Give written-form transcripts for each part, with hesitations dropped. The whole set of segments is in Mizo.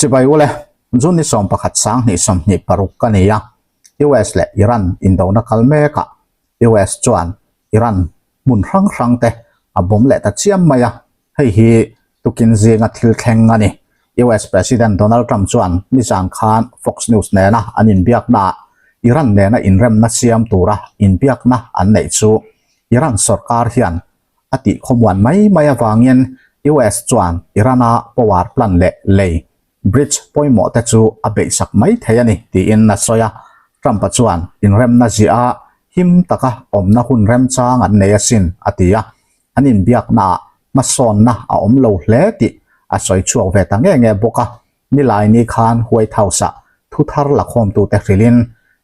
Chibai ule, June ni 11 2026 ka ni a, US leh Iran indona kal mekah US chuan Iran hmun hrang hrang te a bawm leh ta chiam mai a, hei hi tukin zinga thil thleng a ni. US President Donald Trump chuan nizan khan Fox News nena an inbiaknaah Iran nena inremna siam tura inbiakna an neih chu Iran sorkar hian a tih khawmuan mai mai avangin US chuan Iran-a power plant leh lei, bridge, pawimawh te chu a beihsak mai thei a ni tiin a sawi a. Trump-a chuan inremna ziah a him taka awmna hun remchang an nei asin a ti a, an inbiaknaah hmasawnna a awm lo hle tih a sawi chhuak ve ta nge nge bawk a. Nilaini khan White House-ah thu thar lakhawmtute hrilhin,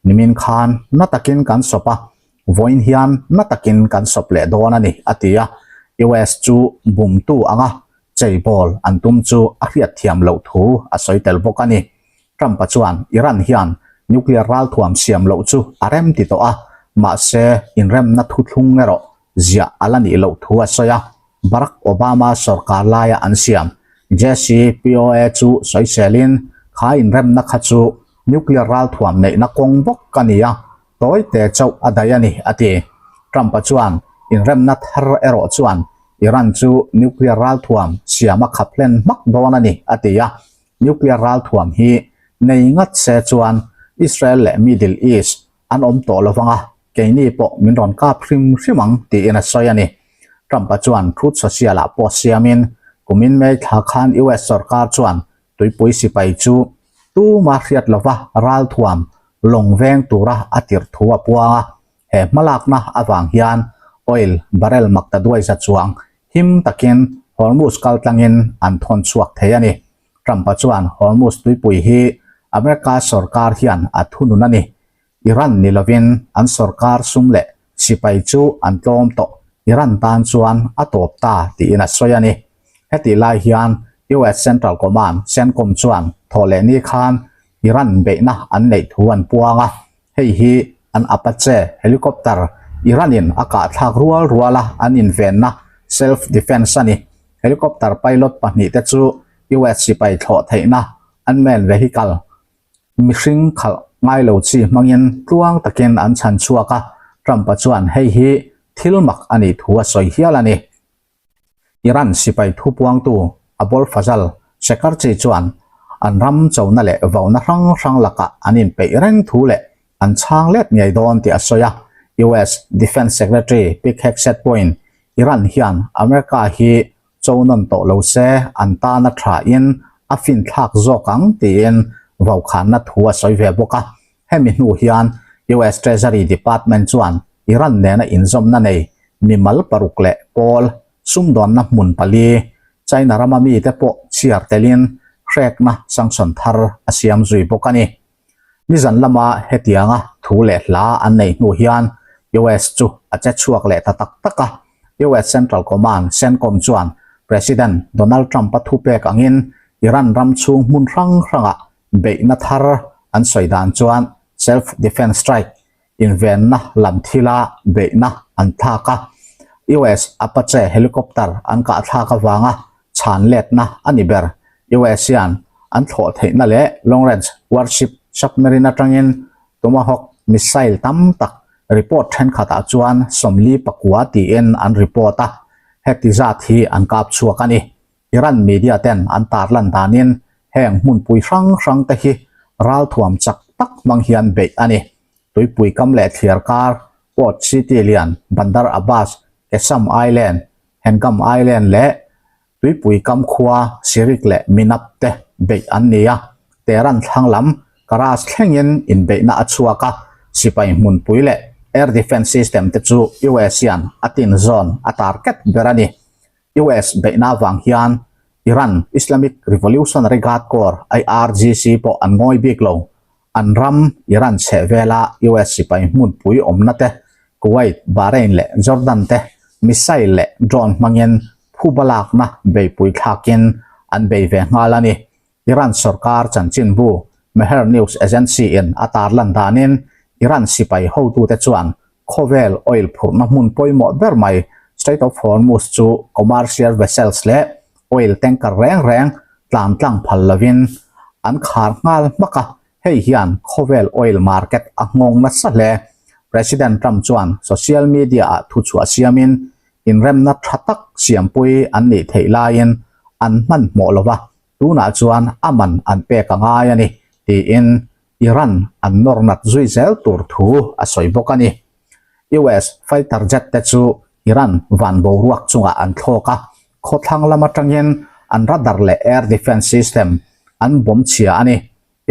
Nimin khan na takin kan sawp a, vawiin hian na takin kan sawp leh dawn a ni, a ti a. US chu bumtu anga cheibawl an tum chu a hriatthiam loh thu a sawi tel bawk a ni. Trump-a chuan Iran hian nuclear ralthuam siam loh chu a rem ti tawh a, mahse inremna thuthlung erawh ziah a la nih loh thu a sawi a. Barack Obama sorkar laia an siam JCPOA chu sawiselin kha inremna kha chu nuclear ralthuam neihna kawng bawk a ni a, tawite chauh a daih a ni, a ti. Trump-a chuan inremna thar erawh chuan Iran chu nuclear ralthuam siam a khap hlen hmak dawn a ni, a ti a. Nuclear ralthuam hi nei ngat se chuan Israel leh Middle East an awm tawh lo vang a, keini pawh min rawn kap hrim hrim ang tiin a sawi a ni. Trump-a chuan Truth Social-ah post siamin, kumin May thla khan US sorkar chuan tuipui sipai chu tuma hriat lova ralthuam lawng veng tura a tirh thu a puang a, he hmalakna avang hian oil barrel makta duai za chuang him takin Hormuz kaltlangin an thawn chhuak thei a ni. Trump-a chuan Hormuz tuipui hi America sorkar hian a thunun a ni. Iran ni lovin an sorkar sum leh sipai chu an tlawm tawh, Iran tan chuan a tawp ta tiin a sawi a ni. Hetih lai hian US Central Command, CENTCOM, chuan thawhlehni khan Iran beihna an neih thu an puang a, hei hi an Apache helicopter Iran-in a kahthlak rual ruala an invenna self-defense a ni. Helicopter pilot pahnihte chu US sipai thlawh theihna unmanned vehicle mihring khalh ngai lo chi hmangin tluang takin an chhan chhuak a, Trump-a chuan hei hi thil mak a nih thu a sawi hial a ni. Iran sipai thupuangtu Abolfazal Shekarchi chuan an ram chona leh vauna hrang hrang lakah an inpeih reng thu leh an chhang let ngei dawn tih a sawi a, US Defence Secretary Pete Hegseth pawhin Iran hian America hi cho nawn tawh lo se an tana tha in a fin thlak zawk ang tiin vokhanna thu a sawi ve bawk a. Hemi hnu hian US Treasury Department chuan Iran nena inzawmna nei mimal paruk leh pawl sumdawnna hmun pali China rama mite pawh chhiar telin hrekna sanction thar a siam zui bawk a ni. Nizan lama hetianga thu leh hla an neih hnu hian US chu a che chhuak leh ta tak tak a. US Central Command, CENTCOM, chuan President Donald Trump-a thupek angin Iran ram chhung hmun hrang hrangah beihna thar an sawi dan chuan self-defense strike invenna lam thila beihna an thlak a. US Apache helicopter an kah thlak avanga chhan letna a ni ber. US hian an thlawh theihna leh long range warship submarine atangin Tomahawk missile tam tak report thenkhatah chuan 44 tiin an report a, heti zat hi an kap chhuak a ni. Iran media ten an tarlan danin heng hmunpui hrang hrang te hi ralthuam chak tak hmang hian beih a ni. Tuipui kam leh thliar kar, Port City lian, Bandar Abbas, Qeshm Island, Hengam Island leh Tuipui kam khua Sirik leh Minab te beih an ni a. Tehran thlang lam Karaj thlengin inbeihna a chhuak a, sipai hmunpui leh air defence system te chu US hian a tin zawn a target ber a ni. US beihna avang hian Iran Islamic Revolutionary Guard Corps, IRGC, pawh an ngawi bik lo. An ram Iran chheh vela US sipai hmunpui awmna te, Kuwait, Bahrain leh Jordan te missile leh drone hmangin phuba lakna beipui thlakin an bei ve nghal a ni. Iran sorkar chanchinbu Mehr News Agency-in a tarlan danin Iran sipai hotute chuan khawvel oil phurhna hmun pawimawh ber mai Strait of Hormuz chu commercial vessels leh oil tanker reng reng tlan tlang phal lovin An khar nghal hmak a, hei hian khawvel oil market a nghawng nasa hle. President Trump chuan social media-ah thuchhuah siamin inremna tha tak siampui an nih theih laiin an hmanhmawh lo va, tunah chuan a man an pek a ngai a ni, tiin Iran an nawr nat zui zel tur thu a sawi bawk a ni. US fighter jet te chu Iran van boruak chungah an thlawk a, khawthlang lam atangin an radar leh air defense system an bawm chhia a ni.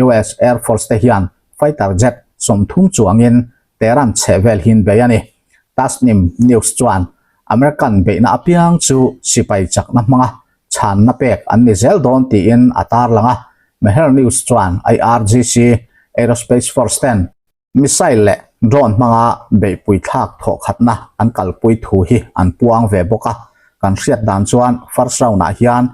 US Air Force te hian fighter jet 30 chuangin Tehran chhehvel hi an bei a ni. Tasnim News chuan American beihna apiang chu sipai chakna hmanga chhanna pek an ni zel dawn tiin a tarlang a. Mehr News chuan IRGC Aerospace Force ten Missile leh drone hmanga beihpui thlak thawhkhatna an kalpui thu hi an puang ve bawk a, kan hriat dan chuan first round ah hian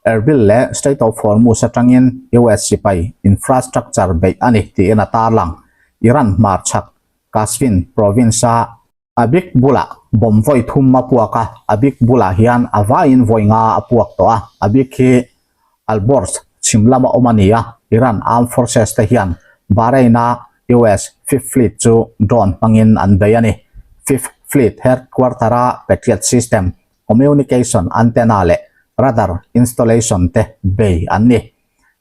Erbil leh Strait of Hormuz atangin US sipai infrastructure beih a ni tiin a tarlang. Iran hmarchhak Qazvin province-a Abik bulah bomb vawi thum a puak a, Abik bulah hian a vaiin vawi nga a puak tawh a, Abik hi Alborz chhim lama awm a ni a, Iran Armed Forces te hian Bahrain-a US Fifth Fleet chu drone hmangin an bei a ni. Fifth Fleet headquarter-a Patriot system, communication antenna leh radar installation te bei an ni.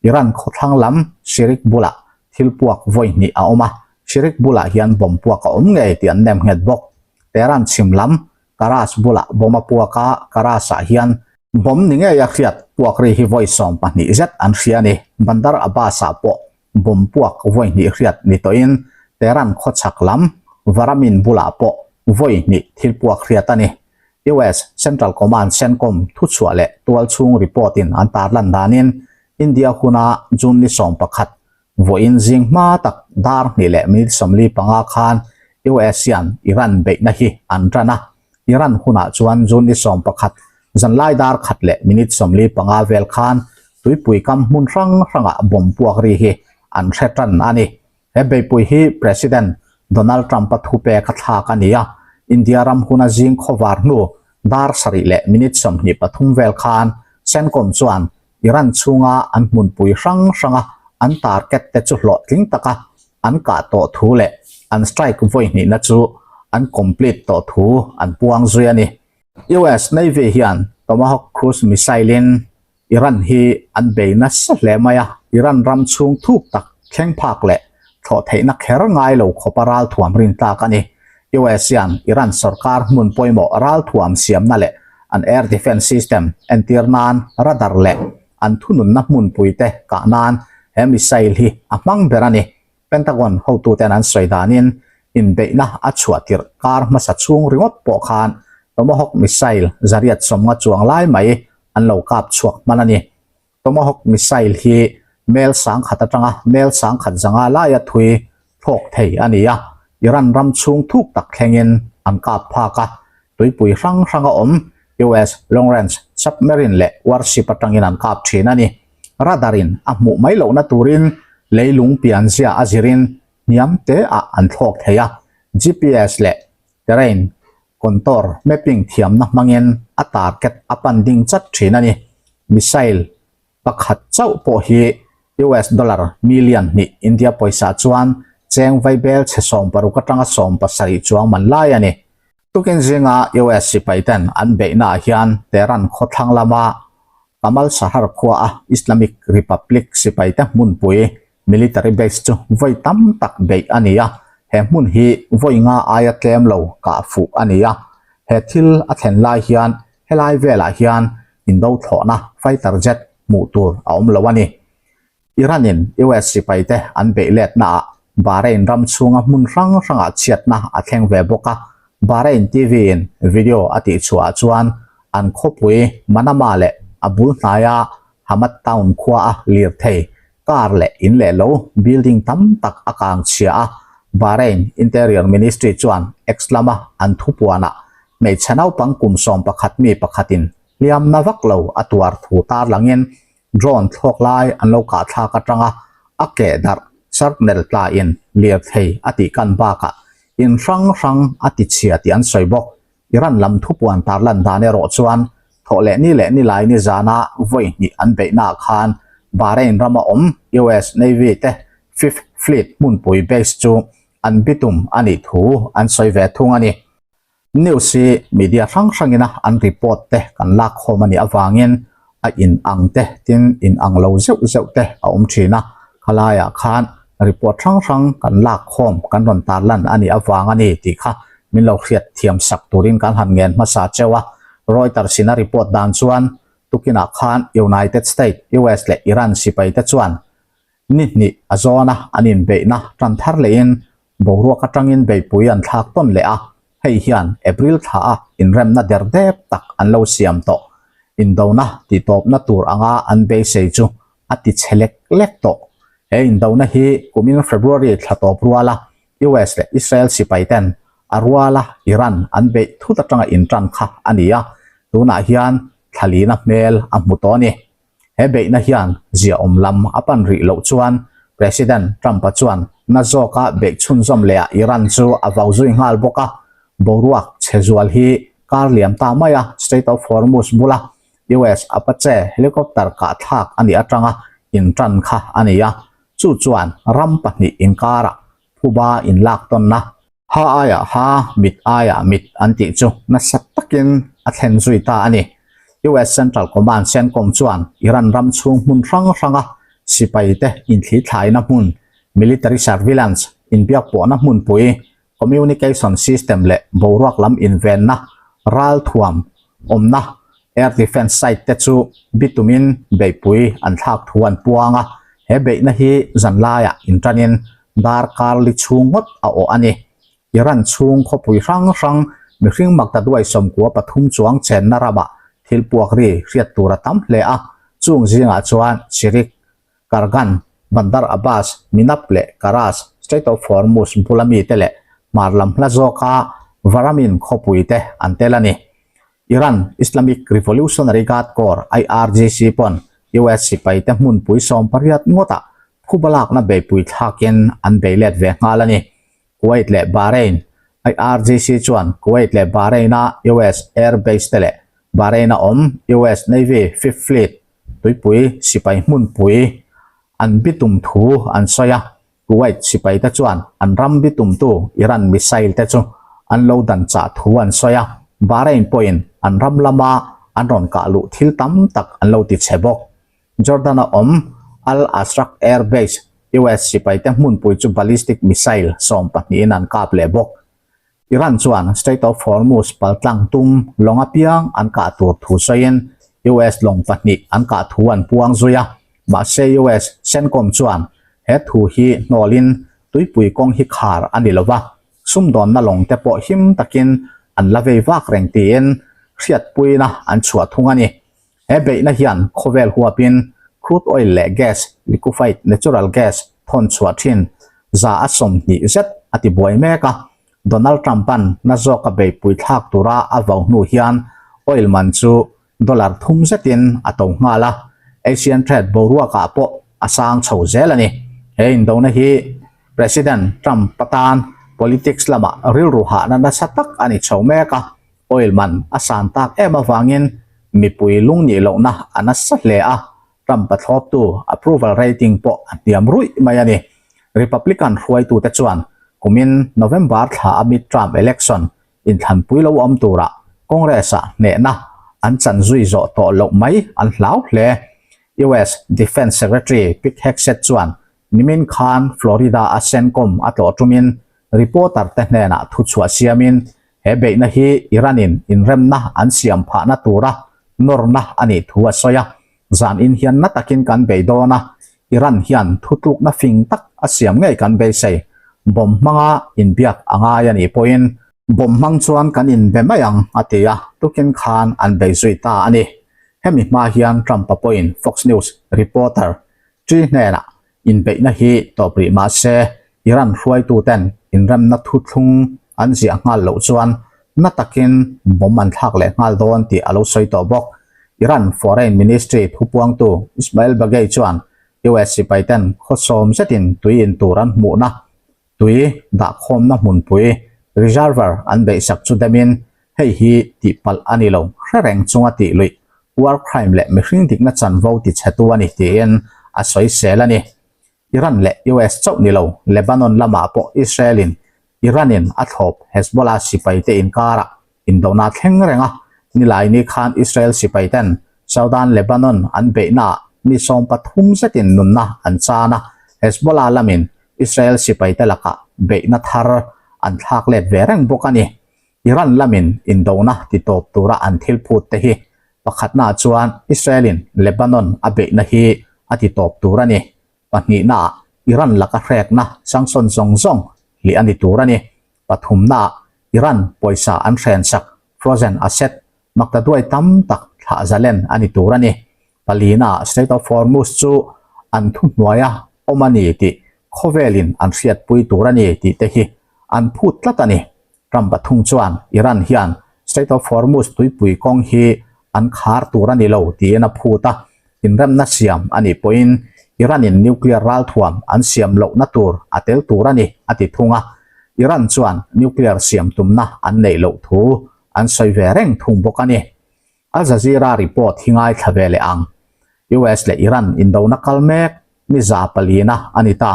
Iran khawthlang lam Shirik bulah thil puak vawi hnih a awm a, Shirik bulah hian bomb puak a awm ngei tih an nem nghet bawk. Tehran chhim lam Karaj bulah bomb a puak a, Karaj-ah hian bomb ni ngei a hriat puak ri hi vawi 12 zet an hria a ni. Bandar Abbas-ah pawh bomb puak vawi hnih hriat ni tawhin Tehran khawchhak lam Varamin bulah pawh vawi hnih thil puak hriat a ni. US Central Command, CENTCOM, thuchhuah leh tualchhung report-in an tarlan danin India huna June ni 11 vawiin zing hma tak dar hnih leh minute 45 khan US hian Iran beihna hi an tan a. Iran hunah chuan June ni 11 zanlai dar khat leh minute 45 vel khan tuipui kam hmun hrang hrangah bomb puak ri hi an hre tan a ni. He beihpui hi President Donald Trump-a thupek a thlak a ni a, India ram huna zing khawvar hnu dar sarih leh minute 23 vel khan CENTCOM chuan Iran chhunga an hmunpui hrang hranga an target te chu hlawhtling taka an kah tawh thu leh an strike vawi hnihna chu an complete tawh thu an puang zui a ni. US Navy hian Tomahawk cruise missile-in Iran hi an bei nasa hle mai a, Iran ram chhung thuk tak thleng phak leh thlawh theihna kher ngai lo khawpa ralthuam rin tlak a ni. US hian Iran sorkar hmun pawimawh ralthuam siamna leh an air defence system entir nan radar leh an thununna hmunpui te kah nan he missile hi a hmang ber a ni. Pentagon hotuten an sawi danin inbeihna a chhuah tirh kar hmasa chhung ringawt pawh khan Tomahawk missile zariat sawmnga chuang lai mai an lo kap chhuak hman a ni. Tomahawk missile hi mel sangkhat atanga mel sangkhat zanga laia thui thlawk thei a ni a, Iran ram chhung thuk tak thlengin an kap phak a, tuipui hrang hranga awm US long range submarine leh warship atangin an kap thin a ni. Radar in a hmuh mai lohna turin leilung pianzia a zirin hniam te ah an thlawk thei a, GPS leh terrain contour mapping thiamna hmangin a target a pan ding chat thin a ni. Missile pakhat chauh pawh hi US dollar million hnih India pawisa chuan cheng vaibel chhe 60 atanga 70 chuang man lai a ni. Tukin zinga US sipai ten an beihna ah hian Tehran khawthlang lama Kamal Sahar khua a Islamic Republic sipai te hmunpui military base chu vawi tam tak beih a ni a, he hmun hi vawi nga aia tlem lo kah fuh a ni a. He thil a thlen lai hian helai velah hian indo thlawhna fighter jet hmuh tur a awm lo a ni. Iran-in US sipaite an beih letnaah Bahrain ram chhunga hmun hrang hrangah chhiatna a thleng ve bawk a, Bahrain TV-in video a tihchhuahah chuan an khawpui Manama leh a bul hnaia Hamad Town khuaa lirthei, car leh in leh lo building tam tak a kang chhia a, Bahrain Interior Ministry chuan X lama an thupuanah hmeichhe naupang kum 11 mi pakhatin hliamna vak lo a tuar thu tarlangin Drone thlawk lai an lo kah thlak atanga a keh darh shrapnel tlain lirthei a tih kan bakah in hrang hrang a ti chhia tih an sawi bawk. Iran lam thupuan tarlan dan erawh chuan thawh leh ni leh ni lai ni zana vawi hnih an beihnaah khan Bahrain rama awm US Navy te Fifth Fleet hmunpui base chu an bitum a nih thu an sawi ve thung a ni. News hi media hrang hrangina an report te kan lak khawm a nih avangin a in ang te tin in ang lo zeuh zeuh te a awm thin a, khalaiah khan report hrang hrang kan lak khawm kan rawn tarlan a nih avang a ni tih kha min lo hriat thiam sak turin kan han ngen hmasa cheu a. Reuters in a report dan chuan tukinah khan United State, US leh Iran sipai te chuan Ni hnih a zawn a, an inbeihna tan thar lehin boruak atangin beihpui an thlak tawn leh a, hei hian April thla a inremna der dep tak an lo siam tawh. Indona tihtawpna tur anga an beisei chu a ti chhe lek lek tawh. He indona hi kumin February thla tawp ruala US leh Israel sipai ten a ruala Iran an beih thut atanga intan kha a ni a, tunah hian thlalina hmel a hmu tawh a ni. He beihna hian ziaawm lam a pan rih loh chuan President Trump-a chuan na zawka beih chhunzawm lehah Iran chu a vau zui nghal bawk a, boruak chhe zual hi kar liam ta mai a, Strait of Hormuz bula US Apache helicopter kahthlak a nih atanga intan kha a ni a, chu chuan ram pahnih inkarah phuba inlak tawnna Ha aiah ha, mit aiah mit an tih chu nasa takin a thlen zui ta a ni. US Central Command, CENTCOM, chuan Iran ram chhung hmun hrang hranga sipaite inthlithlaina hmun, military surveillance, inbiakpawhna hmunpui, communication system leh boruak lam invenna ralthuam awmna air defence site te chu bitumin beihpui an thlak thu an puang a, he beihna hi zanlaiah intanin darkar li chhung ngawt a awh a ni. Iran chhung khawpui hrang hrang mihring maktaduai 13 chuang chenna ramah thil puak ri hriat tur a tam hle a, chung zingah chuan Chirik, Kargan, Bandar Abbas, Minab leh Karaj, Strait of Hormuz bula mite leh hmar lam hla zawka Varamin khawpui te an tel a ni. Iran Islamic Revolutionary Guard Corps, IRGC, pawn US sipaite hmunpui 80 ngawtah phuba lakna beihpui thlakin an bei let ve nghal a ni. Kuwait leh Bahrain, IRGC chuan Kuwait leh Bahrain-a US Air Base te leh Bahrain-a awm US Navy Fifth Fleet tuipui sipai hmunpui an bitum thu an sawi a. Kuwait sipaite chuan an ram bitumtu Iran missile te chu an lo dan chah thu an sawi a, Bahrain pawhin an ram lama an rawn kah luh thil tam tak an lo ti chhe bawk. Jordan-a awm Al Azraq Air Base, US sipaite hmunpui chu ballistic missile 12 in an kap leh bawk. Iran chuan Strait of Hormuz paltlang tum lawng apiang an kah tur thu sawiin US lawng pahnih an kah thu an puang zui a, mahse US CENTCOM chuan he thu hi hnawlin tuipui kawng hi khar a ni lova, sumdawnna lawng te pawh him takin an la vei vak reng tiin hriatpuina an chhuah thung a ni. He beihna hian khawvel huapin crude oil leh gas, liquefied natural gas, thawn chhuah thin 120 zet a ti buai mek a. Donald Trump-a'n na zawka beihpui thlak tura a vau hnu hian oil man chu dollar thum zetin a to nghal a, Asian trade boruakah pawh a sang chho zel a ni. He indona hi President Trump-a tan politics lamah rilru hahna nasa tak a ni chho mek a. Oil man a san tak em avangin mipui lungnih lohna a nasa hle a, Trump a thlawptu approval rating pawh a hniam ruih mai a ni. Republican hruaitute chuan kumin November thla a midterm election inthlanpui lo awm turah Congress-ah hnehna an chan zui zawh tawh loh mai an hlau hle. US Defence Secretary Pete Hegseth chuan Nimin khan Florida a CENTCOM a tlawh tumin reporter te hnenah thuchhuah siamin he beihna hi Iran in inremna an siam phahna tura nawrna a nih thu a sawi a. Zan in hian na takin kan bei dawn a, Iran hian thutlukna fing tak a siam ngei kan beisei. Bomb hmanga inbiak a ngai a nih pawhin bomb hmang chuan kan inbe mai ang a ti a, tukin khan an bei zui ta a ni. Hemi hma hian Trump-a pawhin Fox News reporter Tri hnenah inbeihna hi tawp rih mah se, Iran hruaituten inremna thuthlung an ziah nghal loh chuan na takin bomb an thlak leh nghal dawn tih a lo sawi tawh bawk. Iran Foreign Ministry thupuangtu Ismail Baghei chuan US sipaiten khaw sawm zetin tui in tur an hmuhna tui dahkhawmna hmunpui reservoir an beihsak chu demin Hei hi tihpalh a ni lo, hre reng chunga tih luih, war crime leh mihring dikna chanvo tichhetu a ni tiin a sawisel a ni. Iran leh US chauh ni lo, Lebanon lamah pawh Israel-in Iran-in a thlawp Hezbollah sipaite inkarah indona thleng reng a, nilaini khan Israel sipaiten Southern Lebanon an beihnaah mi 13 zetin nunna an chan a, Hezbollah lamin Israel sipaite lakah beihna thar an thlak let ve reng bawk a ni. Iran lamin indona titawp tura an thil phut te hi pakhatnaah chuan Israel-in Lebanon a beihna hi a titawp tur a ni. Pahnihnaah Iran laka hrekna sanction zawng zawng hlih a ni tur a ni. Pathumnaah Iran pawisa an hrensak frozen asset maktaduai tam tak thlah zalen a ni tur a ni. Palinaah Strait of Hormuz chu an thuhnuaia awm a ni tih khawvelin an hriatpui tur a ni tih te hi an phut tlat a ni. Trump a thung chuan Iran hian Strait of Hormuz tuipui kawng hi an khar tur a ni lo tiin a phut a, inremna siam a nih pawhin Iran-in nuclear ralthuam an siam lohna tur a tel tur a ni a ti thung a, Iran chuan nuclear siam tumna an neih loh thu an sawi ve reng thung bawk a ni. Al Jazeera report hi ngaithla ve leh ang. US leh Iran indona kal mek ni za palina a ni ta.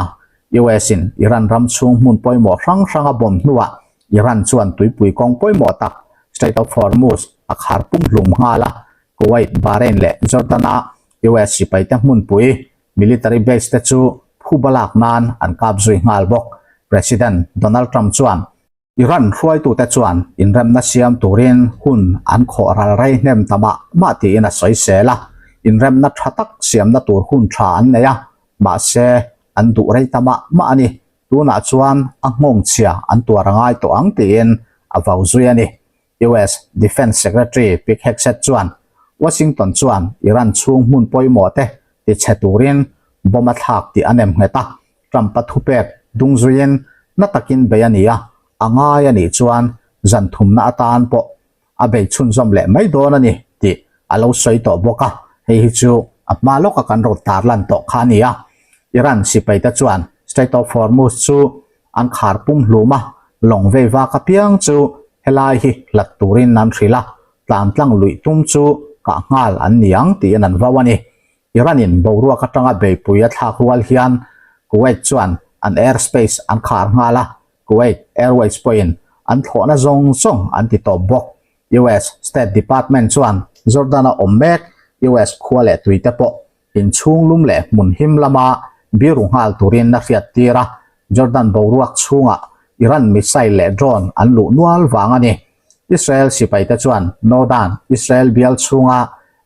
US in Iran ram chhung hmun pawimawh hrang hrang a bomb hnuah Iran chuan tuipui kawng pawimawh tak Strait of Hormuz a khar pumhlum nghal a, Kuwait, Bahrain leh Jordan-a US sipaite hmunpui military base te chu phuba lak nan an kap zui nghal bawk. President Donald Trump chuan Iran hruaitute chuan inremna siam turin hun an khawh ral rei hnem ta mah mah tiin a sawisel a, inremna tha tak siamna tur hun tha an nei a, mahse an duh rei ta mah mah a ni. Tunah chuan a nghawng chhia an tuar a ngai tawh ang tiin a vau zui a ni. US Defence Secretary Pete Hegseth chuan Washington chuan Iran chhung hmun pawimawh te tichhe turin bomb a thlak tih a nem nghet a, Trump-a thupek dung zuiin na takin bei a ni a, a ngai a nih chuan zan thumna atan pawh a bei chhunzawm leh mai dawn a ni tih a lo sawi tawh bawk a, hei hi chu a hma lawka kan rawn tarlan tawh kha a ni a. Iran sipaite chuan Strait of Hormuz chu an khar pumhlum a, lawng vei vak apiang chu helai hi hlat turin an hrilh a, tlan tlang luih tum chu kah nghal an ni ang tiin an vau a ni. Iran-in boruak atanga beipui a thlak rual hian Kuwait chuan an airspace an khar nghal a, Kuwait Airways pawhin an thlawhna zawng zawng an ti tawp bawk. US State Department chuan Jordan-a awm mek US khua leh tuite pawh inchhung lum leh hmun him lama biru nghal turin a hriattir a, Jordan boruak chhungah Iran missile leh drone an luh nual vang a ni. Israel sipaite chuan Northern Israel bial chhunga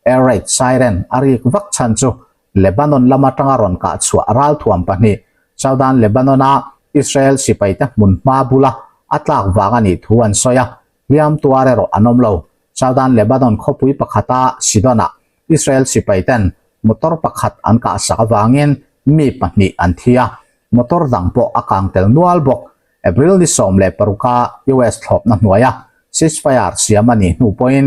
air raid siren a rik vak chhan chu Lebanon lam atanga rawn kah chhuah ralthuam pahnih Southern Lebanon-a Israel sipaite hmun hma bula a tlak vang a nih thu an sawi a, hliam tuar erawh an awm lo. Southern Lebanon khawpui pakhata Sidon-ah Israel sipaiten motor pakhat an kahsak avangin mi pahnih an thi a, motor dang pawh a kang tel nual bawk. April ni 16 a US thlawpna hnuaia ceasefire siam a nih hnu pawhin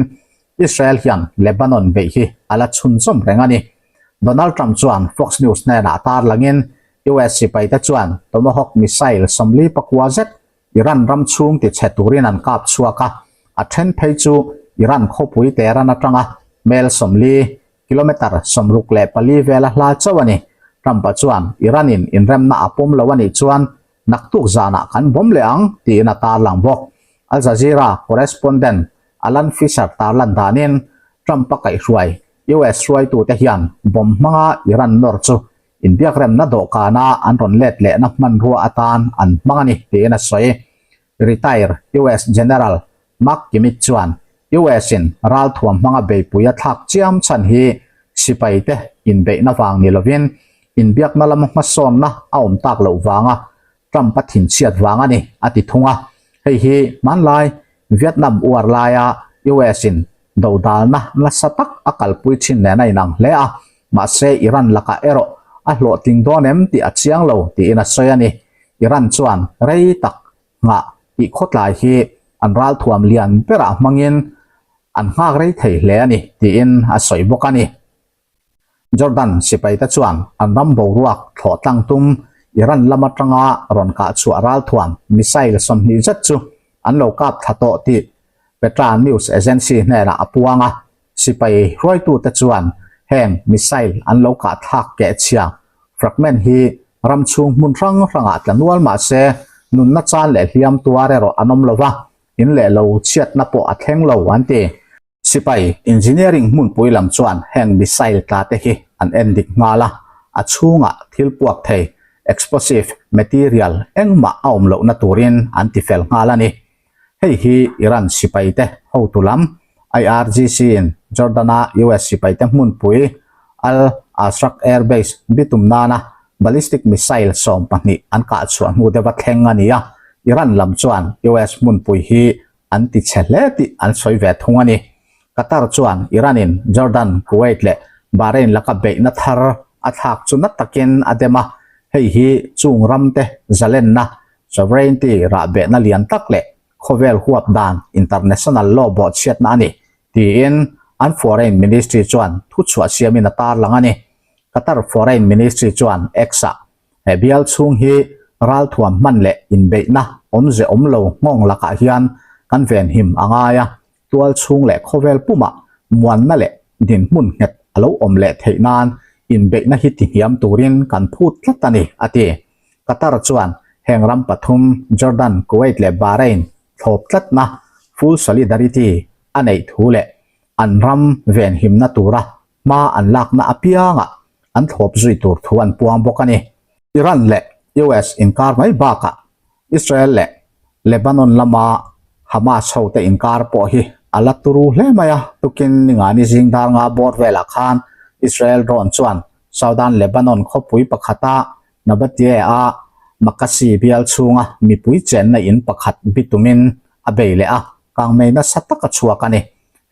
Israel hian Lebanon beih hi a la chhunzawm reng a ni. Donald Trump chuan Fox News hnenah tarlangin US sipaite chuan Tomahawk missile 44 zet Iran ram chhung tichhe turin an kap chhuak a, a then phei chu Iran khawpui Tehran atanga mel 40, kilometre 64 vela hla chauh a ni. Trump-a chuan Iran-in inremna a pawm lo a nih chuan naktuk zanah kan bawm leh ang tiin a tarlang bawk. Al Jazeera correspondent Alan Fisher tarlan danin Trump-a kaihhruai US hruaitute hian bomb hmanga Iran nawr chu inbiakremna dawhkana an rawn let lehna hmanrua atan an hmang a ni tiin a sawi. Retire US General Mark Kimmitt chuan US-in ralthuam hmanga beipui a thlak chiam chhan hi sipaite inbeihna vang ni lovin inbiakna lama hmasawnna a awm tak loh vanga Trump-a thinchhiat vang a ni, a ti thung a. Hei hi hmanlai Vietnam uar laia US-in dodalna nasa tak a kalpui thin nen a inang hle a, mahse Iran lakah erawh a hlawhtling dawn em tih a chiang lo tiin a sawi a ni. Iran chuan rei tak nghah tih khawtlai hi an ralthuam lian berah hmangin an nghak rei thei hle a ni tiin a sawi bawk a ni. Jordan sipaite chuan an ram boruak thlawh tlang tum Iran lam atanga rawn kah chhuah ralthuam missile 20 zet chu an lo kap thla tawh tih Petra News Agency hnenah a puang a. Sipai hruaitute chuan Heng missile an lo kah thlak keh chhia fragment hi ram chhung hmun hrang hrangah tla nual mah se nunna chan leh hliam tuar erawh an awm lo va, in leh lo chhiatna pawh a thleng lo an ti. Sipai engineering hmunpui lam chuan heng missile tla te hi an en dik nghal a, a chhungah thil puak thei, explosive material, engmah a awm lohna turin an ti fel nghal a ni. Hei hi Iran sipai te hotu lam IRGC in Jordan-a US sipai te hmunpui Al Azraq Air Base bitum nana ballistic missile 12 an kah chhuah hnu deuha thleng a ni a, Iran lam chuan US hmunpui hi an ti chhe hle tih an sawi ve thung a ni. Qatar chuan Iran-in Jordan, Kuwait leh Bahrain laka beihna thar a thlak chu na takin a dem a, hei hi chung ramte zalenna, sovereignty, rahbehna lian tak leh khawvel huap dan, international law, bawhchhiatna a ni, tiin an Foreign Ministry chuan thuchhuah siamin a tarlang a ni. Qatar Foreign Ministry chuan X-ah He bial chhung hi ralthuam hman leh inbeihna awmze awm lo nghawng lakah hian kan venhim a ngai a, tual chhung leh khawvel pumah muanna leh dinhmun nghet a lo awm leh theih nan inbeihna hi tihniam turin kan phut tlat a ni, a ti. Qatar chuan heng ram pathum, Jordan, Kuwait leh Bahrain thlawp tlatna, full solidarity, a neih thu leh an ram venhimna tura hma an lakna apiangah an thlawp zui tur thu an puang bawk a ni. Iran leh US inkar mai bakah Israel leh Lebanon lama Hamas hote inkar pawh hi a la turu hle mai a, tukin ningani zing dar nga bawr velah khan Israel drone chuan Southern Lebanon khawpui pakhata Nabatieh-a Makasi bial chhunga mipui chenna in pakhat bitumin a bei leh a, kangmei nasa tak a chhuak a ni.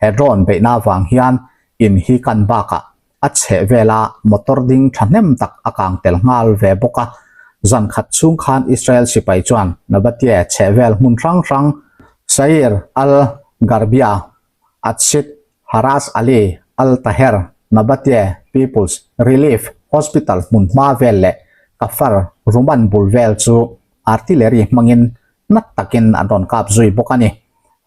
He drone beihna avang hian in hi kan bakah a chheh vela motor ding thahnem tak a kang tel nghal ve bawk a. Zan khat chhung khan Israel sipai chuan Nabatieh chheh vel hmun hrang hrang Sair al-Gharbia, Atshit, Haras Ali, Al-Taher, Nabatieh People's Relief Hospital hmun hma vel leh Kafar Ruman bul vel chu artillery hmangin na takin an rawn kap zui bawk a ni.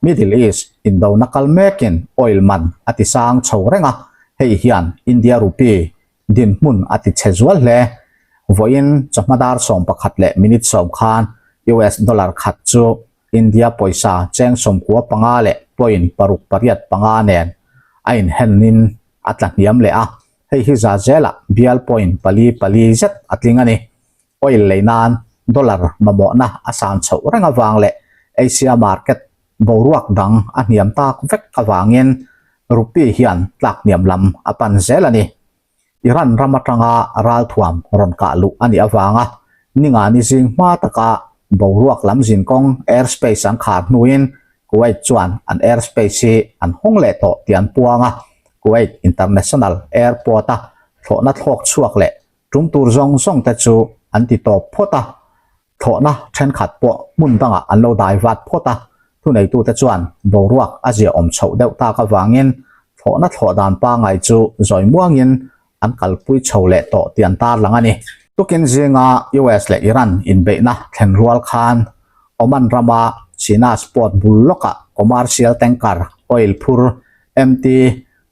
Middle East indona kal mekin oil man a ti sang chho reng a, hei hian India rupee dinhmun a ti chhe zual hle. Vawiin chawhma dar 11 leh minute 10 khan US dollar khat chu India pawisa cheng 95 leh point paruk pariat panga nen a inhenin a tla hniam leh a, hei hi za zelah bial point pali pali zet a tling a ni. Oil lei nan dollar mamawhna a san chhoh reng avang leh Asia market boruak dang a hniam tak vek avangin rupee hian tlak hniam lam a pan zel a ni. Iran ram atanga ralthuam rawn kah luh a nih avanga ningani zing hma taka boruak lam zinkawng airspace an khar hnuin Kuwait chuan an airspace hi an hawng leh tawh tih an puang a, Kuwait International Airport-a thlawhna thlawk chhuak leh Tum tur zawng zawng te chu an ti tawp phawt a, thlawhna thenkhat pawh hmun dangah an lo dai vat phawt a, thuneitute chuan boruak a ziaawm chhoh deuh tak avangin thlawhna thlawh dan pangai chu zawi muangin an kalpui chho leh tawh tih an tarlang a ni. Tukin zinga US leh Iran inbeihna thlen rual khan Oman rama China sport bul lawkah commercial tanker oil phur MT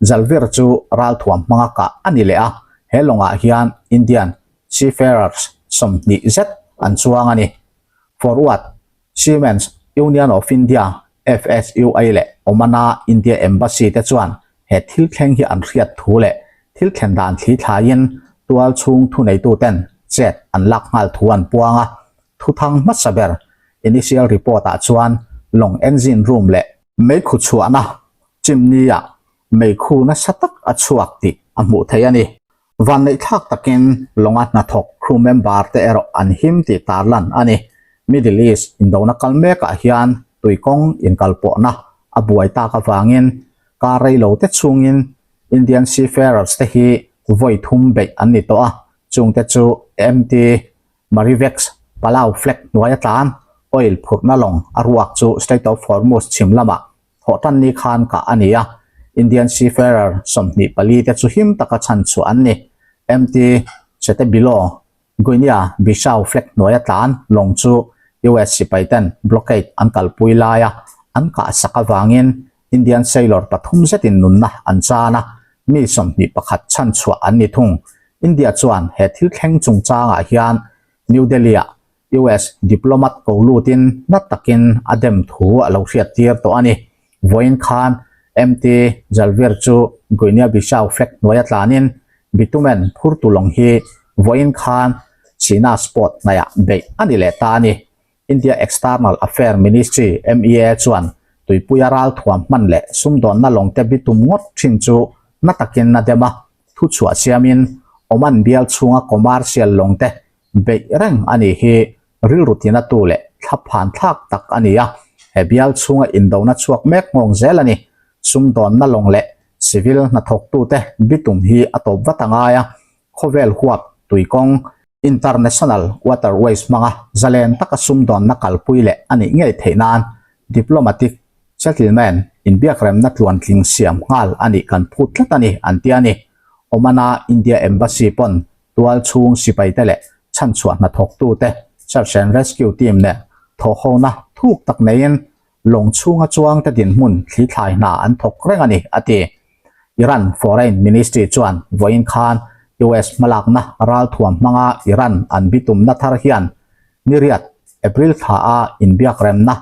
Jalvir chu ralthuam hmanga kah a ni leh a, he lawngah hian Indian Seafarers 20 zet an chuang a ni. Forward, Seamen's Union of India, FSUI, leh Oman-a India Embassy te chuan he thil thleng hi an hriat thu leh thil thlen dan thli thlaiin tual chhung thuneituten chet an lak nghal thu an puang a. Thuthang hmasa ber initial report-ah chuan lawng engine room leh meikhu chhuahna chimni-ah meikhu nasa tak a chhuak tih a hmuh theih a ni. Vanneihthlak takin lawnga hnathawk crew member te erawh an him tih tarlan a ni. Middle East indona kal mekah hian tuikawng inkalpawhna a buai tak avangin kar rei lo te chhungin Indian Seafarers te hi vawi thum beih an ni tawh a, chungte chu MT Marivex, Palau flag hnuaia tlan oil phurhna lawng a ruak chu Strait of Hormuz chhim lamah thawhtan ni khan kah a ni a, Indian Seafarer 24 te chu him taka chhan chhuah an ni. MT Chetebilo, Guinea Bissau flag hnuaia tlan lawng chu US sipai ten blockade an kalpui laia an kah sak avangin Indian sailor pathum zetin nunna an chan a. Mi 21 chhanchhuah an ni thung. India chuan he thil thleng chungchangah hian New Delhi-ah US diplomat ko lutin na takin a dem thu a lo hriattir tawh a ni. Vawiin khan MT Jalveer chu Guinea-Bissau flag hnuaia tlanin bitumen phurtu lawng hi vawiin khan China sport hnaihah beih a ni leh ta a ni. India External Affair Ministry, MEA, chuan tuipuia ralthuam hman leh sumdawnna lawngte bitum ngawt thin chu na takin a dem a, thuchhuah siamin Oman bial chhunga commercial lawngte beih reng a nih hi rilru tinatu leh thlaphan thlak tak a ni a, he bial chhunga indona chhuak mek nghawng zel a ni. Sumdawnna lawng leh civil hnathawktute bitum hi a tawp vat a ngai a, khawvel huap tuikawng, International Waterways, hmanga zalen taka sumdawnna kalpui leh a nih ngei theih nan diplomatic settlement inbiakremna tluantling siam nghal a nih kan phut tlat a ni, an ti a ni. Oman-a India Embassy pawn Tual chhung sipaite leh chhanchhuah hnathawktute Search and Rescue team nen thawhhona thuk tak neiin lawng chhunga chuangte dinhmun thlithlai hna an thawk reng a ni, a ti. Iran Foreign Ministry chuan vawiin khan US hmalakna ralthuam hmanga Iran an bitumna thar hian niriat April thla a inbiakremna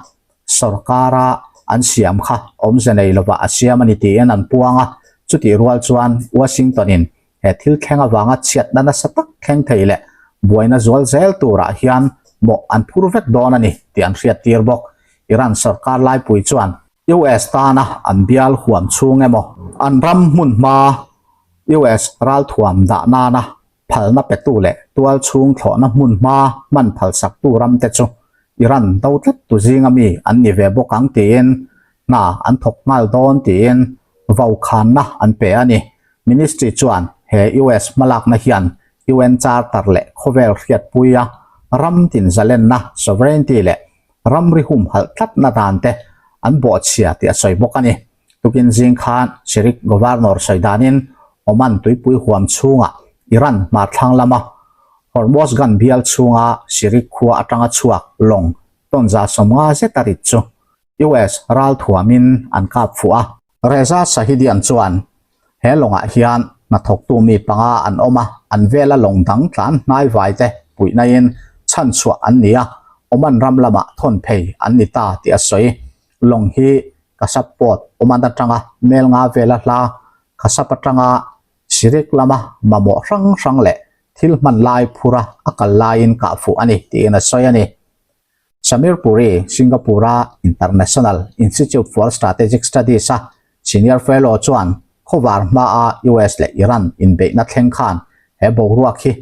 sawrkara an siam kha awmze nei lovah a siam a ni tiin an puang a, chutih rual chuan Washington-in He thil thleng avanga chhiatna nasa tak thleng thei leh buaina zual zel turah hian mawh an phur vek dawn a ni tih an hriattir bawk. Iran sorkar laipui chuan US tana an bial huam chhung emaw, an ram hmun hma US ralthuam dah nana phalna petu leh tual chhung thlawhna hmun hma hman phalsaktu ramte chu Iran do tlattu zinga mi an ni ve bawk ang tiin hna an thawk nghal dawn tiin vaukhanna an pe a ni. Ministry chuan he US hmalakna hian UN Charter leh khawvel hriatpuia ram tin zalenna, sovereignty, leh ramri humhalh tlatna dan te an bawhchhia tih a sawi bawk a ni. Tukin zing khan Sirik Governor sawi danin Oman tuipui huam chhungah Iran hmarthlang lama Hormozgan bial chhunga Sirik khua atanga chhuak lawng tawnza 50 zeta rit chu US ralthuamin an kap fuh a. Reza Shahidian chuan he lawngah hian hnathawktu mi panga an awm a, an vela lawng dang tlan hnai vai te puihnain chhanchhuah an ni a, Oman ram lamah thawn phei an ni ta tih a sawi. Lawng hi Kasap port Oman atanga mel nga vela hla Kasap atanga Sirik lama mamawh hrang hrang leh thil hman lai phura a kal laiin kah fuh a ni tiin a sawi a ni. Samir Puri, Singapore-a International Institute for Strategic Studies-a Senior Fellow chuan khawvar hmaa US leh Iran inbeihna thleng khan he boruak hi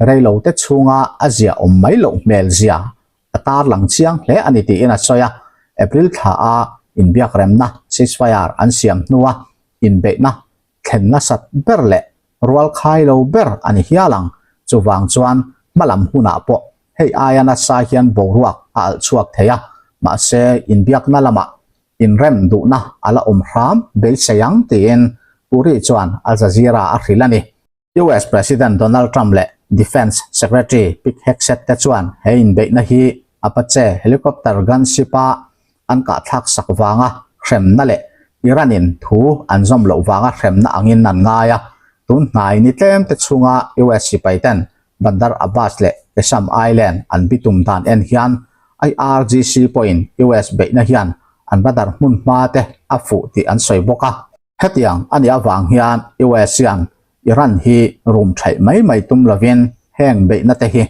reilote chhunga a zia awm mai loh hmel zia a tarlang chiang hle a ni tiin a sawi a. April thla-a inbiakremna, ceasefire, an siam hnua inbeihna thlen nasat ber leh rual khai lo ber a ni hial ang. Chuvang chuan hmalam hunah pawh hei aia nasa hian boruak a alh chhuak thei a, mahse inbiakna lamah inrem duhna a la awm hram beisei ang tiin Puri chuan Al Jazeera a hrilh a ni. US President Donald Trump leh Defence Secretary Pete Hegseth te chuan he inbeihna hi Apache helicopter gunship-a an kahthlak sak vanga hremna leh Iran-in thu an zawm loh vanga hremna angin an ngai a. Tun hnai ni tlem te chhunga US sipai ten Bandar Abbas leh Qeshm Island an bitum dan en hian IRGC pawhin US beihna hian an radar hmun hma te a fuh tih an sawi bawk a. Hetiang a nih avang hian US hian Iran hi rum theih mai mai tum lovin heng beihna te hi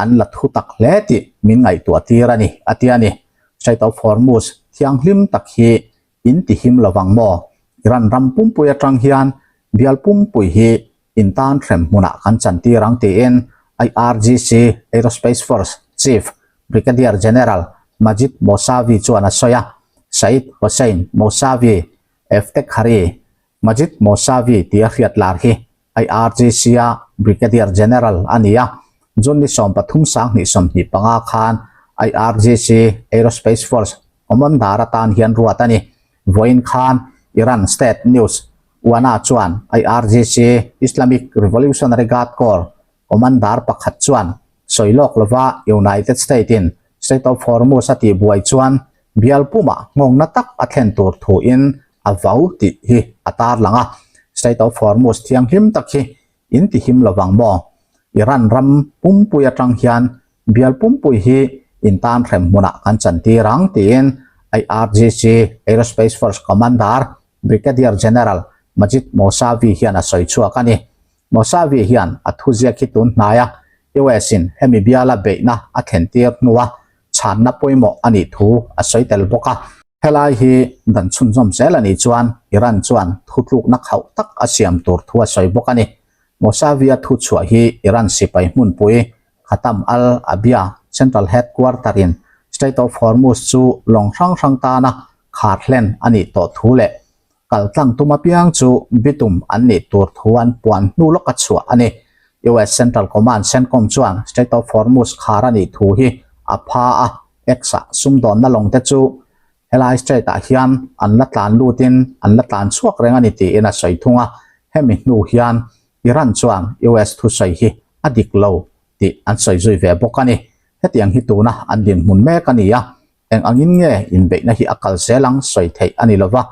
an la thu tak hle tih min ngaihtuah tir a ni, a ti a ni. Strait of Hormuz thianghlim tak hi in ti him lovang maw? Iran ram pumpui atang hian bial pumpui hi in tan hrem hmunah kan chan tir ang tiin IRGC Aerospace Force Chief Brigadier General Majid Mousavi chuan a sawi a. Saeed Hossein Mousavi Eftekhari, Majid Mousavi tia hriat lar hi IRGC-a Brigadier General a ni a, June ni 13 2025 khan IRGC Aerospace Force Commander atan hian ruat a ni. Vawiin khan Iran State News Wana chuan IRGC Islamic Revolutionary Guard Corps Commander pakhat chuan sawi lawk lova United State-in Strait of Hormuz a tihbuai chuan bial pumah nghawngna tak a thlen tur thuin a vau tih hi a tarlang a. Strait of Hormuz thianghlim tak hi in ti him lovang maw? Iran ram pumpui atang hian bial pumpui hi in tan hrem hmunah kan chantir ang tiin IRGC Aerospace Force Commander Brigadier General Majid Mousavi hian a sawi chhuak a ni. Mousavi hian a thuziak hi tun hnaia US in hemi biala beihna a thlentir hnua chhanna pawimawh a nih thu a sawi tel bawk a. Helai hi dan chhunzawm zel a nih chuan Iran chuan thutlukna khauh tak a siam tur thu a sawi bawk a ni. Mousavi-a thuchhuah hi Iran sipai hmunpui Khatam al-Abia Central Headquarter-in Strait of Hormuz chu lawng hrang hrang tana khar hlen a nih tawh thu leh kal tlang tum apiang chu bitum an nih tur thu an puan hnu lawka chhuah a ni. US Central Command, CENTCOM, chuan Strait of Hormuz khar a nih thu hi a pha a, X-ah sumdawnna lawngte chu helai strait-ah hian an la tlan lutin an la tlan chhuak reng a ni tiin a sawi thung a, hemi hnu hian Iran chuan US thusawi hi a dik lo tih an sawi zui ve bawk a ni. Hetiang hi tuna an dinhmun mek a ni a, Eng angin nge inbeihna hi a kal zel ang sawi theih a ni lova,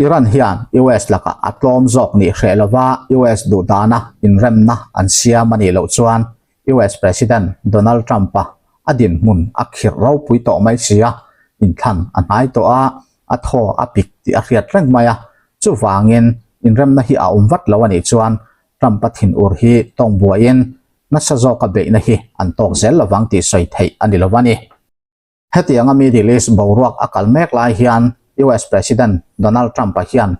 Iran hian US lakah a tlawm zawk nih hreh lova US duh dana inremna an siam a nih loh chuan US President Donald Trump-a a dinhmun a khirh ropui tawh mai si a, inthlan a hnai tawh a, a thaw a pik tih a hriat reng mai a, chuvangin inremna hi a awm vat lo a nih chuan Trump-a thinur hi tawng buaiin nasa zawka beihna hi an tawk zel lovang tih sawi theih a ni lo a ni. Hetianga Middle East boruak a kal mek lai hian US President Donald Trump-a hian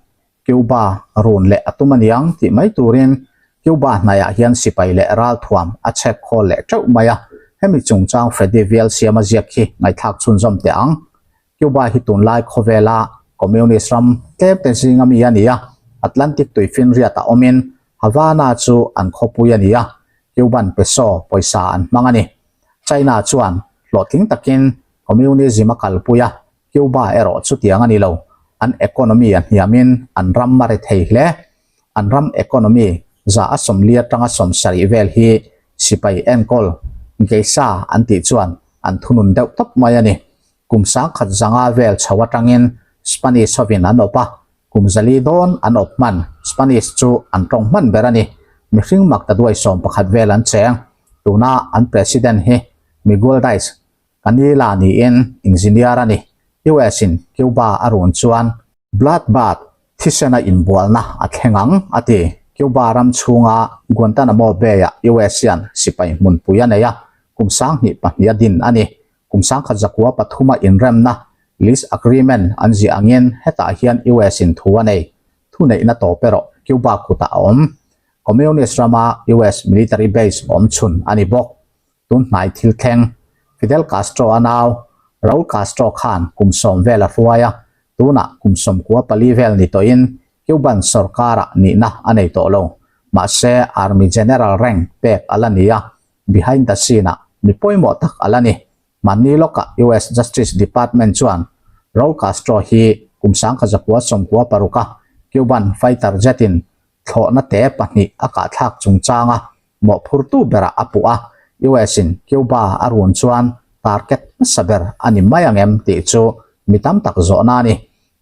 Cuba run leh a tum a niang tih mai turin Cuba hnaiah hian sipai leh ralthuam a chhek khawl leh teuh mai a, hemi chungchang Freddy Vial siama ziak hi ngaihthlak chhunzawm teh ang. Cuba hi tunlai khawvela Communist ram tlemte zinga mi a ni a, Atlantic tuifinriatah awmin Havana chu an khawpui a ni a, Cuban peso pawisa an hmang a ni. China chuan hlawhtling takin communism a kalpui a, Cuba erawh chutiang a ni lo. An economy a hniamin an ram a ri thei hle. An ram economy za a sawmli atanga sawmsarih vel hi sipai enkawl, geisha an tih chuan an thunun deuh tawp mai a ni. Kum sangkhat zanga vel chho atangin Spanish hovin an awp a, Kum zali dawn an awp hman, Spanish chu an tawng hman ber a ni. Mihring mak ta duai 11 vel an cheng. Tuna an President hi Miguel Diaz Canela niin engineer a ni. US in Cuba a run chuan Blood bath, thisena inbualna a thleng ang, a ti. Cuba ram chhunga Guantanamo Bay-ah US hian sipai hmunpui a nei a, kum 2002 a din a ni. Kum 1903 a inremna, Lease Agreement, an ziah angin hetah hian US in thu a nei. Thuneihna tawp erawh Cuba kutah a awm. Communist rama US military base awm chhun a ni bawk. Tun hnai thil thleng, Fidel Castro a nau, Raul Castro khan kum 10 vel a hruai a, tunah kum 94 vel ni tawhin Cuban sorkarah nihna a nei tawh lo. Mahse, Army General rank pek a la ni a, Behind the scene ah mi pawimawh tak a la ni. Hmanni lawkah US Justice Department chuan Raul Castro hi kum 1996 a Cuban fighter jet in thlawhna te pahnih a kahthlak chungchanga mawhphurtu berah a puh a, US in Cuba a run chuan target hmasa ber a ni mai ang em tih chu mi tam tak zawhna a ni.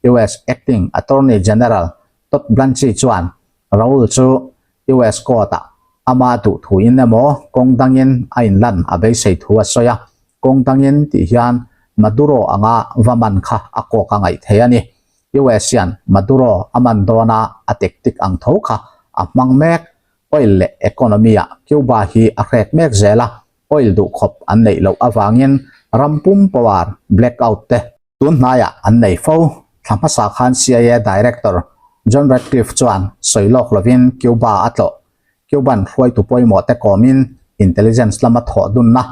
US Acting Attorney General Todd Blanche chuan Raul chu US court-ah ama duh thuin emaw kawng dangin a inlan a beisei thu a sawi a, kawng dangin tih hian Maduro anga va man kha a kawk a ngaih thei a ni. US hian Maduro a man dawna a tactic ang tho kha a hmang mek. Oil leh economy-ah Cuba hi a hrek mek zel a, oil duhkhawp an neih loh avangin ram pum power blackout te, Tun hnaiah an nei fo. Thla hmasa khan CIA Director John Ratcliffe chuan sawi lawk lovin Cuba a tlawh. Cuban hruaitu pawimawh te kawmin intelligence lama thawh dunna,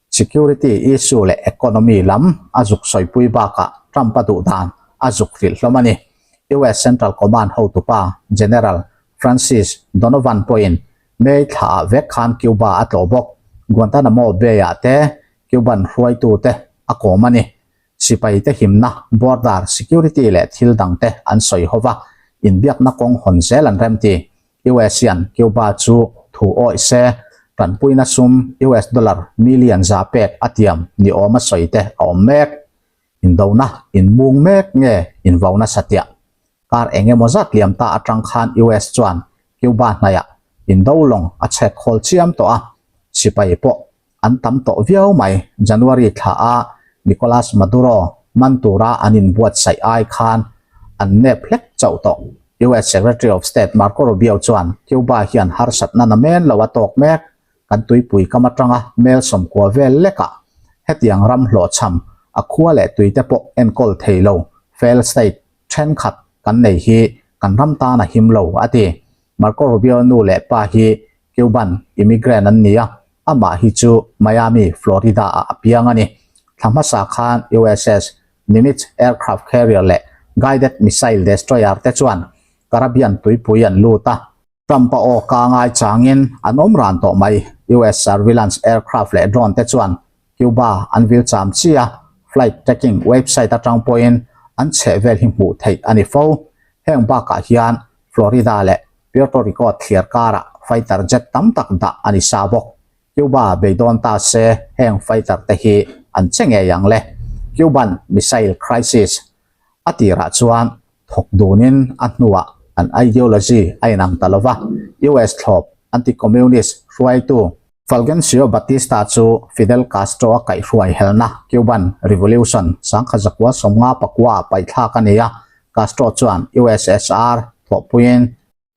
security issue leh economy lam a zuk sawipui bakah Trump-a duh dan a zuk hrilh hlawm a ni. US Central Command hotupa General Francis Donovan pawhin May thlaah vek khan Cuba a tlawh bawk. Guantanamo Bay-ah te Cuban hruaitute a kawm a ni. Sipaite himna, border security leh thil dangte an sawi ho va, inbiakna kawng hawn zel an remti. US hian Cuba chu thu awih se, tanpuina sum US dollar million za pek a tiam ni awma sawi te a awm mek. Indona inmung mek nge invauna satiah? Kar eng emaw zat liam ta atang khan US chuan Cuba hnaihah indo lawng a chhek khawl chiam tawh a, sipai pawh an tam tawh viau mai. January thla a Nicolas Maduro man tura an inbuatsaih ai khan an nep hlek chauh tawh. US Secretary of State Marco Rubio chuan Cuba hian harsatna na men lo a tawk mek. Kan tuipui kam atanga mel sawmkua vel lekah hetiang ram hlawhchham a khua leh tuite pawh enkawl thei lo failed state thenkhat kan nei hi kan ram tan a him lo, a ti. Marco Rubio nu leh pa hi Cuban immigrant an ni a, amah hi chu Miami, Florida-ah a piang a ni. Thla hmasa khan USS Nimitz aircraft carrier leh guided missile destroyer te chuan Caribbean tuipui an lut a. Trump-a aw ka ngai changin an awm ran tawh mai. US surveillance aircraft leh drone te chuan Cuba an vil cham chi a, flight tracking website atang pawhin an chheh vel hi hmuh theih a ni fo. Heng bakah hian Florida leh Puerto Rico thliar karah fighter jet tam tak dah a ni sa bawk. Cuba beidawn ta se heng fighter te hi an che ngei ang le. Cuban missile crisis A tirah chuan thawk dunin a hnuah an ideology a inang ta lova, US thlawp anti-communist hruaitu Fulgencio Batista chu Fidel Castro a kaihhruai helna Cuban Revolution sangkha zakua sawmnga pakua ah paihthlak a ni a, Castro chuan USSR thawhpuiin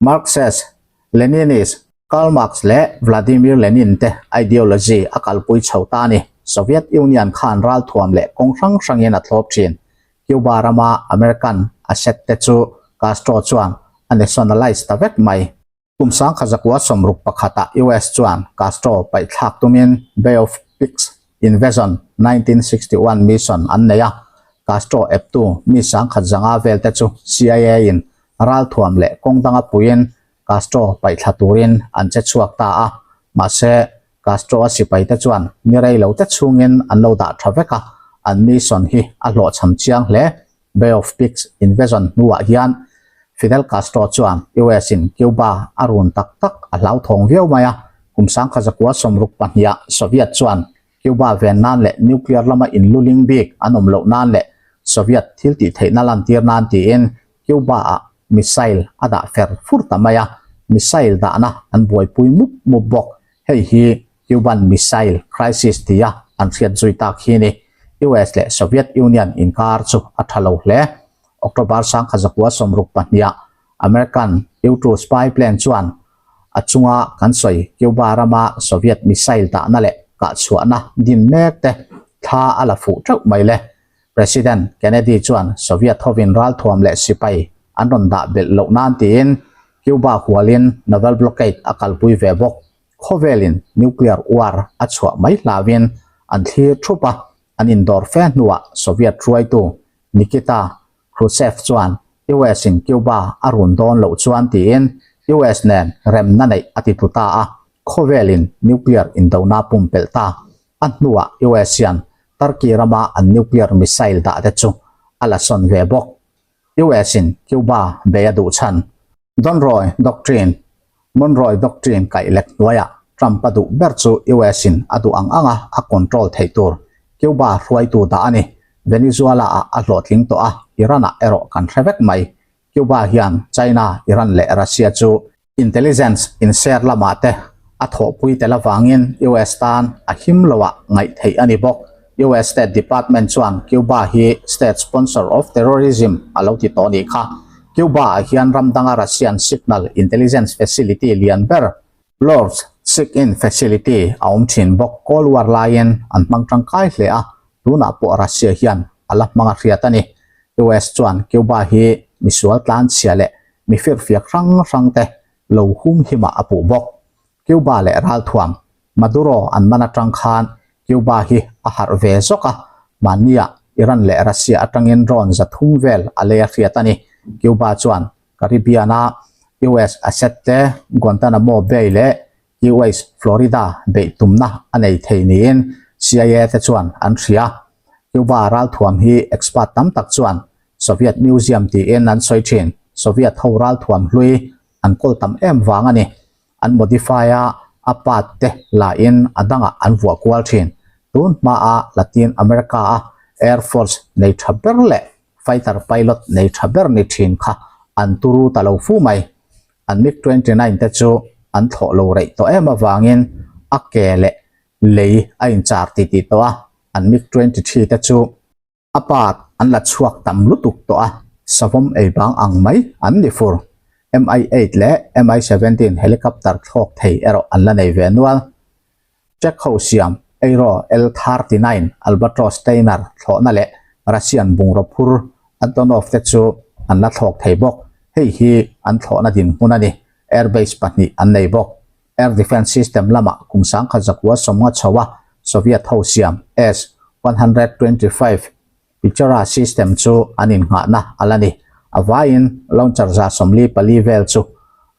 Marxist, Leninist, Karl Marx leh Vladimir Lenin te ideology a kalpui chho ta a ni. Soviet Union khan ralthuam leh kawng hrang hrangin a thlawp thin. Cuba rama American asset te chu Castro chuan a nationalize ta vek mai. Kum sangkha zakua sawmruk pakhatah US chuan Castro paihthlak tumin Bay of Pigs Invasion 1961 mission an nei a, Castro eptu mi sangkhat zanga vel te chu CIA in ralthuam leh kawng danga puiin Castro paihthla turin an che chhuak ta a, mahse Castro-a sipaite chuan ni rei lo te chhungin an lo dah tha vek a, an mission hi a hlawhchham chiang hle. Bay of Pigs invasion hnuah hian Fidel Castro chuan US in Cuba a run tak tak a hlauthawng viau mai a, kum sangkha zakua sawmruk pahniha Soviet chuan Cuba ven nan leh nuclear lama inluling bik an awm loh nan leh Soviet thil tih theihna lantir nan tiin Cuba-ah missile a dah fer fur ta mai a, missile dahna an buaipui mup mup bawk. Hei hi Cuban Missile Crisis tia an hriat zui tak hi a ni. US leh Soviet Union inkar chu a tha lo hle. October sangkha zakua sawmruk pahniha American U-2 spy plane chuan a chunga kan sawi Cuba rama Soviet missile dahna leh kahchhuahna din mek te thla a la fuh teuh mai le. President Kennedy chuan Soviet hovin ralthuam leh sipai an rawn dah belh loh nan tiin Cuba hualin naval blockade a kalpui ve bawk. Khawvelin nuclear war a chhuah mai hlauin an thlir thup a, an indawr fe hnuah Soviet hruaitu Nikita Khrushchev chuan US in Cuba a run dawn loh chuan tiin US nen remna neih a ti tlu ta a, khawvelin nuclear indona pumpelh ta. A hnuah US hian Turkey rama an nuclear missile dah te chu a la sawn ve bawk. US in Cuba bei a duh chhan. Donroe Doctrine, Monroe Doctrine kaih lek hnuaiah Trump a duh ber chu US in a duh ang anga a control theih tur Cuba hruaitu dah a ni. Venezuela ah a hlawhtling tawh a, Iran ah erawh kan hre vek mai. Cuba hian China, Iran leh Russia chu Intelligence inshare lamah te a thawhpui tel avangin US tan a him loah ngaih theih a ni bawk. US State Department chuan Cuba hi state sponsor of terrorism a lo ti tawh nih kha. Cuba-ah hian ram danga Russian signal intelligence facility lian ber Lords Sig-In facility a awm thin bawk. Cold War laiin an hmang tangkai hle a, tunah pawh Russia hian a la hmang a hriat a ni. US chuan Cuba hi misual tlanchhia leh mi firfiak hrang hrang te lo hum himah a puh bawk. Cuba leh ralthuam Maduro an man atang khan Cuba hi a harh ve zawk a, mahniah Iran leh Russia atangin drone za thum vel a lei a hriat a ni. Cuba chuan Caribbean-a US asset te Guantanamo Bay leh Key West, Florida beih tumna a nei thei niin CIA te chuan an hria. Cuba ralthuam hi expert tam tak chuan Soviet Museum tiin an sawi thin. Soviet ho ralthuam hlui an kawl tam em vang a ni. An modify a, a part te la in a dangah an vuah kual thin. Tun hmaa Latin America a Air Force nei tha ber leh fighter pilot nei tha ber ni thin kha. An turu ta lo fu mai. An MiG 29 te chu an thlawh lo reih tawh em avangin a ke leh lei a inchar titih tawh a, an MiG 23 te chu A part an la chhuak tam lutuk tawh a, savawm ei bang ang mai an ni fur. Mi-8 leh Mi-17 helicopter thlawk thei erawh an la nei ve nual. Czech ho siam Aero L-39 Albatros Steiner thlawhna leh Russian bungraw phur Antonov te chu an la thlawk thei bawk. Hei hi an thlawhna dinhmun a ni. Airbase pahnih an nei bawk. Air Defence System lamah kum 1900 sawmnga chho a Soviet ho siam S-125 Pichora system chu an innghahna a la ni. A vaiin launcher 44 vel chu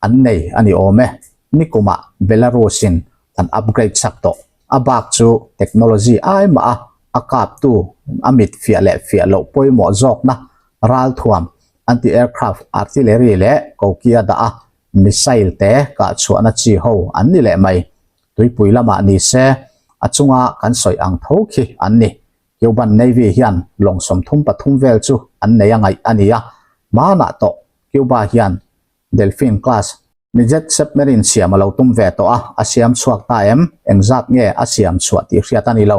an nei a ni awm e. Nikumah Belarus-in an upgrade chak tawh. A bak chu technology ai mah a a kaptu a mit fiah leh fiah loh pawimawh zawkna ralthuam anti-aircraft artillery leh koki a dah a Missile te kah chhuahna chi ho an ni leh mai. Tuipui lamah ni se, a chunga kan sawi ang tho khi an ni. Cuban Navy hian lawng 33 vel chu an nei a ngaih a ni a, hmanah tawh Cuba hian Delfin class midget submarine siam a lo tum ve tawh a, a siam chhuak ta em? Engzat nge a siam chhuah tih hriat a ni lo.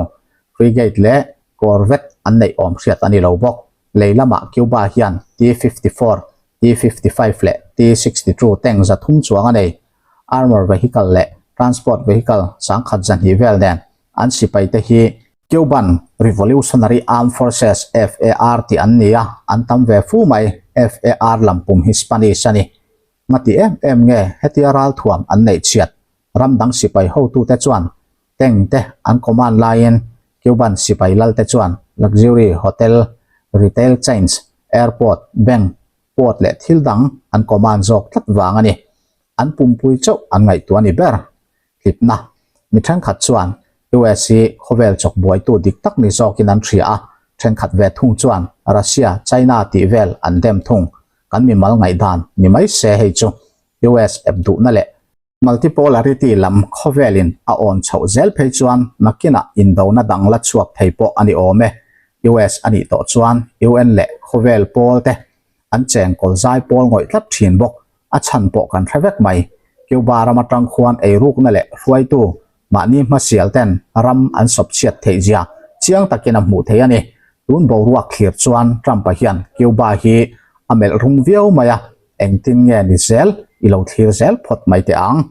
Frigate leh corvette an neih awm hriat a ni lo bawk. Lei lamah Cuba hian T-54, T-55 leh T-62 tank 300 chuang a nei. Armour vehicle leh transport vehicle 1100 vel nen an sipaite hi Cuban Revolutionary Armed Forces, FAR, tih an ni a, an tam ve fu mai. FAR lam pum hi Spanish a ni. Ngati em em nge hetia ralthuam an neih chhiat? Ram dang sipai hotute chuan Tank te an command laiin Cuban sipai lal te chuan luxury hotel, retail chains, airport, bank, port leh thil dang an command zawk tlat vang a ni. An pumpui chauh an ngaihtuah a ni ber. Hlipna, Mi thenkhat chuan US hi khawvel chawk buaitu dik tak ni zawkin an hria a, thenkhat ve thung chuan Russia, China tih vel an dem thung. Kan mimal ngaihdan ni mai se hei chu US ep duhna leh Multipolarity lam khawvelin a awn chhoh zel phei chuan nakinah indona dang la chhuak thei pawh a ni awm e. US a nih tawh chuan UN leh khawvel pawl te an chengkawl zai pawl ngawih tlat thin bawk. A chhan pawh kan hre vek mai. Cuba ram atang khuan eirukna leh hruaitu mahni hmasial ten ram an sawp chhiat theih zia chiang takin a hmuh thei a ni. Tun boruak thlir chuan Trump-a hian Cuba hi a melh rum viau mai a, engtin nge ni zel i lo thlir zel phawt mai teh ang.